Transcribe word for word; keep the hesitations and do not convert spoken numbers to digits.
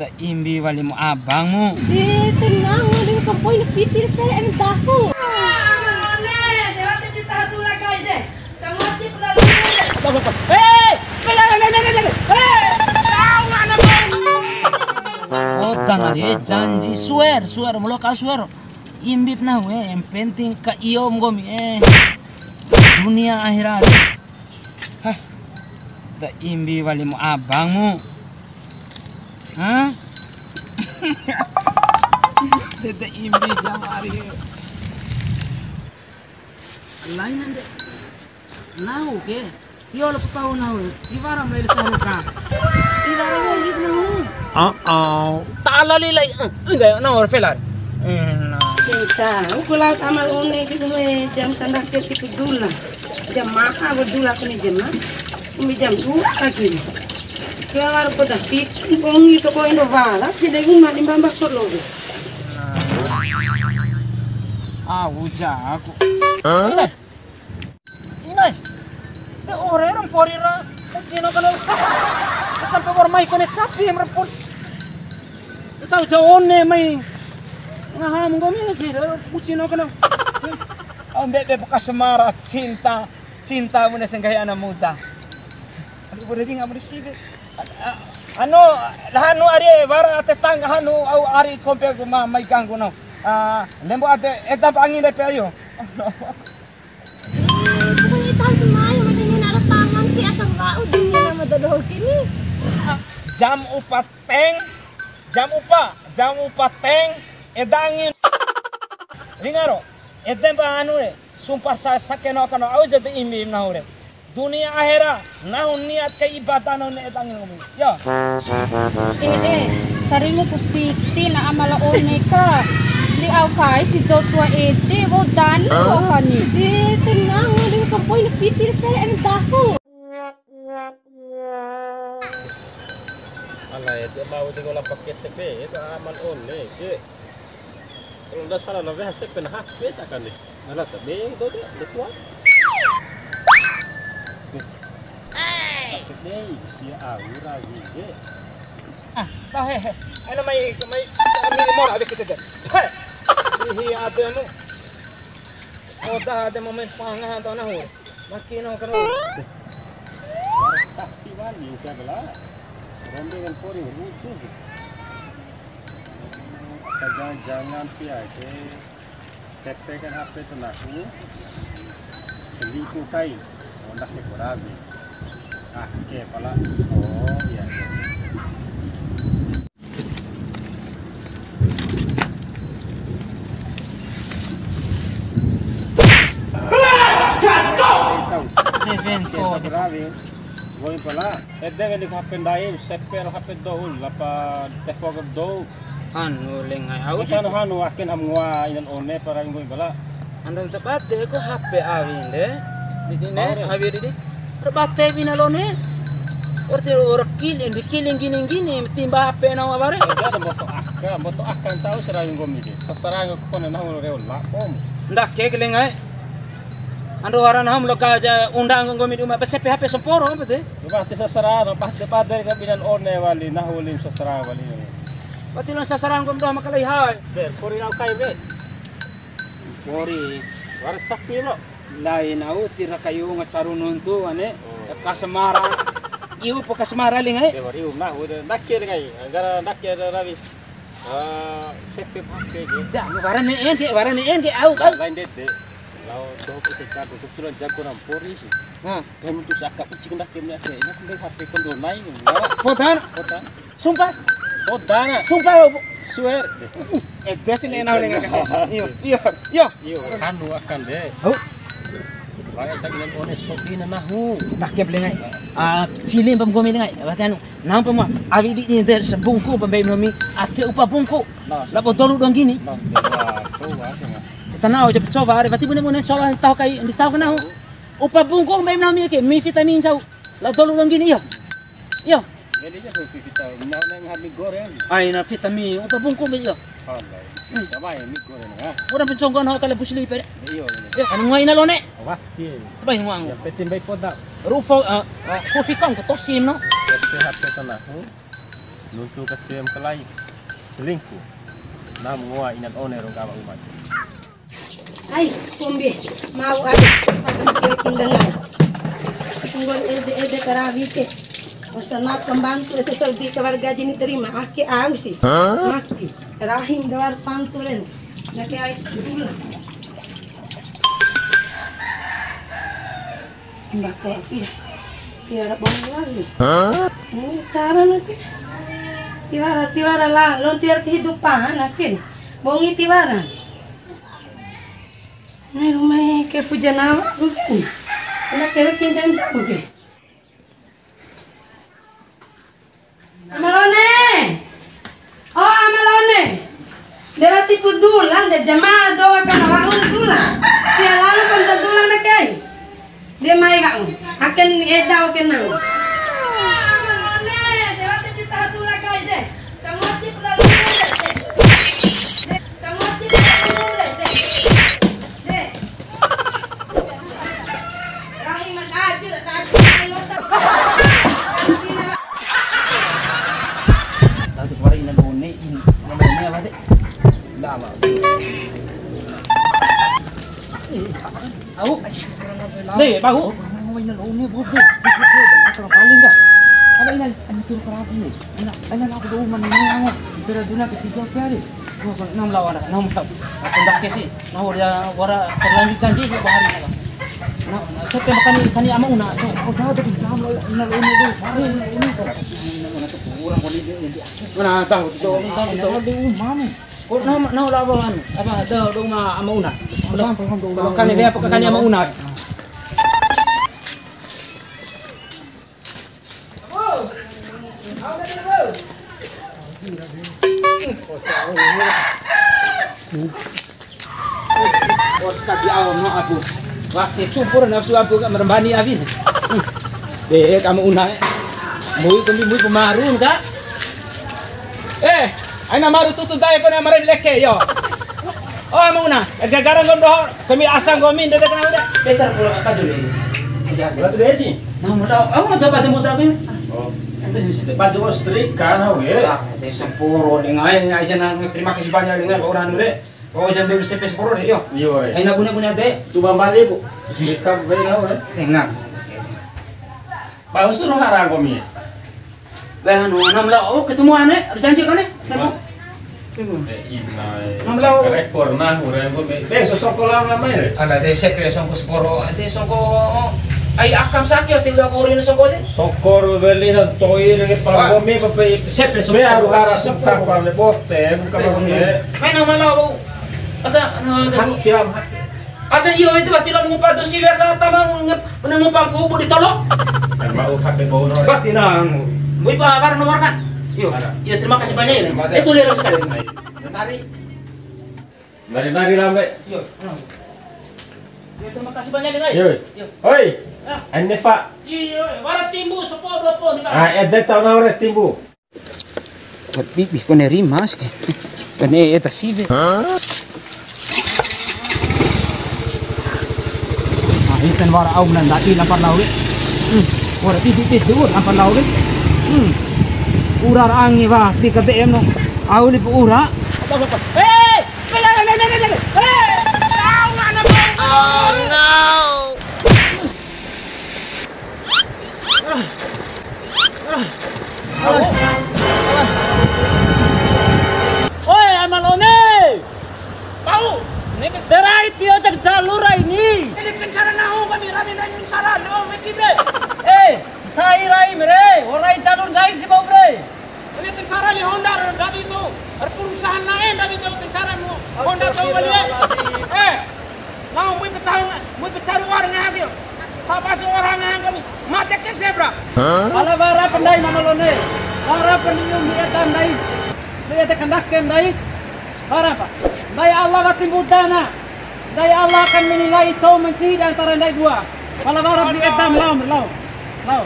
Da imbi walimu abangmu. Di tenang, di kampoi na piti pe en dahu. Hei, hei, hei, hei, hei, hei. Oh, tanah dia janji, swear, swear, mula kau swear. Imbip nahu, eh, yang penting ka iyo nggomi, eh. Dunia akhirat. Hah. Da imbi walimu abangmu. Hah? Tete imbi jam ari. Lain ande. Nahu ke. Yo lo pau nahu. Iwara mai saruka. Iwara mai nahu. Uh-oh. Ta'ala lilai. Eh, enggak, nahu felar. Eh, nah. Kita, ukula sama une ke jam sandak ke tipu dula. Jam maha berdula kene jam. Umi jam dua lagi. Keluar kota fit, bongi toko Indomaret, si degu mani mbamba solo. Ah, uja aku. Hah? Inai. Te ore ra mpori ra, ucino kano. Sampai wa'ur mai kone capi em ra mpori. Tau ja one mai. Ngaha monggo mi si, ucino kano. Au mbebe bekas mara cinta, cinta mune senggahi ana muda. Aduh, boleh di nggak mau di sini. Anu, anu ari wara tetangga anu au ari kompe ma mai ganggu no. Ah, lembo ade eda pa angi lepe ayo. Pokoknya tahu semai, macam ini ada tangan ki atau enggak ujungnya nama dodo kini. Jam upa teng, jam upa, jam upa teng, eda angi. Ringaro, ede pa anu re, sumpah sa sakeno kano au jadi imbi nahu re. Dunia ahera, nahu niat kai ibadah nahu ne'e tangi nggomi. Yo. Eh, eh, taringu ku piti na amala one ka. Di au kai si dou tua ede, wa'u dani wa'u kani. Di tenang, di kampoi na piti di P L N tahu. Ala ede mau di gola pakai sepe, itu aman one, cek. Kalau ndak salah, na weha sepe na H P sakan de. Nala ta be do de, de kuat. Tapi dei, sia aura gitu. Ah, tahu he, he. Ayo mai, mai, kami mau ada kita deh. He. Ihi, ada anu. Oh, dah ada momen pangan atau nahu. Makino karo. Sakti wali sia bela. Rombe kan pori rutu. Jangan-jangan sia ke sepe kan H P tuh nahu. Selingkuh kai. Ondak ke borabi. Ah, ke pala. Oh, iya, iya. Ede weli H P ndai, sepe H P dou, lapa telepon dou. Anu lenga au. Kan hanu aken am ngoa inan one para nggomi bala. Ando ta bate ko H P awi nde. Didi ne, awi didi. Ra bate wina lone. Orti ora kiling, di kiling gini-gini, timba H P na waware. Ada mboto aka, mboto aka ntau sarang nggomi de. Sarang ko kone nahu reo la, om. Ndake ke lenga e. Ando wara nahu mlo ka ja undang nggomi di uma, bese P H P semporo, bete. Coba ti sasara, pasti pada ka binan one wali, nahu lim sasara wali. Pasti lo sasara nggomi doho makalai hai. Ber, pori nau kai be. Pori. Wara cak ni lo. Ndai nau tira kayu ngacaru nuntu ane. Oh. Kasmara. Iu po kasmara lingai. Dewa iu nahu de ndake lingai. Gara ndake de rawi. Eh, sepe pake je. Da, wara ne'e ke, wara ne'e ke au, au. Lain dede. Lao doho ku se jago, kebetulan jago rampori sih. Nah. Kamu tuh saka ucik ndake ni ake. Ini kan H P kondo nai. Podan. Podan. Sumpah. Podan. Sumpah, Bu. Swear. Ede sih ne'e nau lenga. Iyo, iyo, iyo. Iyo, anu akan de. Au. Lain tak bilang one sopi na nahu. Ndake beli ngai. Ah, cili bam gomi ngai. Wati anu. Nampa ma, awi di ni de sabungku pembe nomi, ake upa bungku. Nah, labo dolu dong gini. Nah, coba, coba, coba. Tanau je coba, are berarti bune bune coba tahu kai, di tahu kenau. Upa bungku pembe nomi ke, mi vitamin jauh. La dolu dong gini, iyo. Iyo. Jadi je kopi kita, nah, nah, ngambil goreng. Ai, na vitamin, upa bungku be iyo. Alai. Hmm. Coba ya, mi goreng, ya. Orang penconggon ho kala busli pe. Iyo, iyo. Iyo, anu ngai na lone. Wah, iya. Coba yang uang. Yang penting baik kota. Rufo, eh, eh, kofi kong ke tosim, no? Sehat ke tanah. Hmm? Nuntu kasem kalai. Selingkuh. Nam ngoa inan one ronggawa umat. Ai, kombi, mau ade, pada mikir pindangan. Tunggu ede-ede karawi ke. Masa na pembantu ese serbi kabar gaji ni terima, ake au si. Hah? Maki, rahim dawar pantulen. Nake ai dula. Mbako api. Tiwara bongi wali. Hah? Ini cara nanti. Tiwara, tiwara lah. Lon tiwara kehidupan, akhir. Bongi tiwara. Nai rumai ke fujanawa bukan? Ina kere kinjanja bukan? Ama la One. Oh, Ama la One. De wati pu dula, de jama doa kana wa'u dula. Sia lalu pun ta dula na kai. De mai wa'u. Akan eda oke nang. Ama la One, de wati pu ta dula kai de. Tangocip lalu. Tahu tu kemarin ina la One, ina la One apa de? Ndak, Bang. Au. Deh, bau. Ina la One, bodoh. Paling enggak. Ada ina, ina turun kerabu. Ina, ina aku dulu mana ina. Kita dulu ketiga kali. Wah, kalau enam lawan, enam lawan. Aku ndak ke sih. Nah, udah wara terlanjur janji sih bahari malam. Nah, nah, saya kani, kani ama una. Oh, dah, dah, dah, ina la One, ina la One. Mana tahu tu, tahu tu. Mana? Oh, nama, nama la One. Apa, dah, dah, ama, ama una. Kani be apa kani ama una? Os kaki awam no aku. Wah, te cumpur nafsu aku ka merembani abi. Be kamu una. Mui kombi mui pemarun ka. Eh, aina maru tutu dae kone mare leke yo. Oh, ama una, gagara nggomi doho, kami asa nggomi, ndede kena udah. Becar pulang apa dulu ini? Jago. Batu besi. Nah, mau tahu, aku mau coba temu tahu. Oh. Apa sih? Baju setrika, nah, we. Ah, de semporo, dengan aja, nah, terima kasih banyak dengan orang dulu. Oh, jangan be sepe semporo deh, yo. Iya, we. Aina bune-bune be. Tu bambali, Bu. Setrika, be, nah, we. Tenang. Bau suruh hara nggomi. Be anu, nam lao, oh, ketemu ane, ada janji kan, eh? Ketemu. Wah. Ketemu. Eh, ina, eh. Nam lao. Rekor nah, ure nggomi. Be, sosoko lama lama ya? Ala de sepe songko semporo, de songko, ai akam saki, ati udah korin songko de. Sokor beli na to'i de. Wah. Pala nggomi, papai. Sepe songko. Be, haru hara semporo. Kapal de bote, bukan nggomi. Main nama lao. Ada, anu, ada. Hak tiam, hak. Ada iyo itu berarti lo ngupa tu si wea ka tama nge-, ngupa kubu di tolo. Kan mau H P bau no. Berarti na anu. Bui pa bar nomor kan? Iyo. Ada. Iyo, terima kasih banyak ya. Terima kasih. Itu lihat sekali. Nari. Nari, nari lambe. Iyo. Iyo, terima kasih banyak ya. Iyo. Iyo. Hoi. Ah. Ane fa. Iyo, wara timbu sepo dua po ni. Ah, ede cau na ore timbu. Bibi kone rimas ke. Kone eta siwe. Ah, iten wara au na ndadi lampar lau ke. Hmm. Wara bibi bis dulu lampar lau ke. Hmm. Ura ra angi wati ka D M no. Au lipu ura. Hei! Hei! Au, anak. Oh, no. Oi, Ama la One! Pau! Neke. De rai tio jak jalur rai ni. Ede kencara nahu kami rame-rame kencara nahu meki bre. Eh, sai rai mere, orai jalur ndai si bau bre. Ini kencara ni Honda rabi tu. Perusahaan lain rabi tu kencara mu. Honda tu beli. Astagfirullahaladzim. Eh, mau mui petang, mui pecaru orang ngaha dia. Sapa si orang ngaha kami? Mate ke zebra. Ala wara pa ndai Ama la One. Wara pa ndi um di eda ndai. Di eda kandake ndai. Wara pa. Ndai Allah wati mbuda na. Ndai Allah akan menilai cowok mencih di antara ndai dua. Pala wara pa di eda lao, lao. Lao.